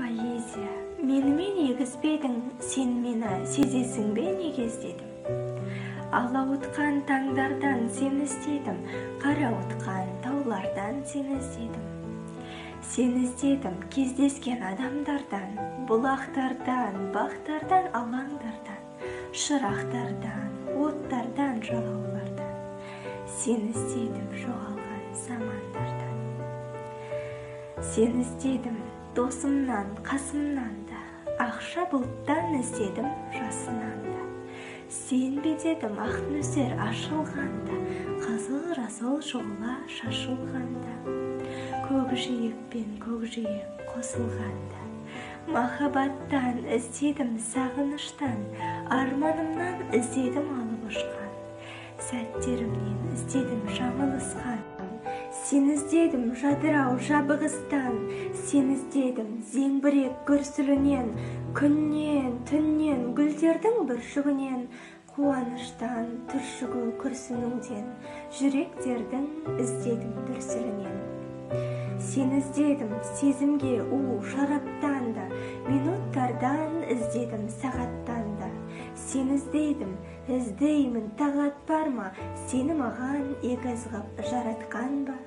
Поэзия, менімен егіз бе едің, сен мені сезесің бе, неге іздедім? Алауытқан таңдардан сені іздедім, қарауытқан таулардан сені іздедім. Сені іздедім кездескен адамдардан, бұлақтардан, бақтардан, алаңдардан, шырақтардан, оттардан, жалаулардан. Сені іздедім жоғалған замандардан. Сені іздедім досымнан, қасымнан да, ақша бұлттан іздедім жасынан да. Сен бе дедім ақ нөсер ашылғанда, қызыл жасыл шұғыла шашылғанда, көк жиек пен көк жиек қосылғанда. Махаббаттан іздедім, сағыныштан, арманымнан іздедім алып ұшқан, сәттерімнен іздедім жаңылысқан. Сені іздедім жадырау жабығыстан, сені іздедім зеңбірек гүрсілінен, күннен, түннен, гүлдердің бүршігінен, қуаныштан, түршігу күрсінуден, жүректердің іздедім дүрсілінен. Сені іздедім сезімге у шараптан да, минуттардан іздедім сағаттан да. Сені іздедім, іздеймін, тағат бар ма, сені маған егіз ғып жаратқан ба?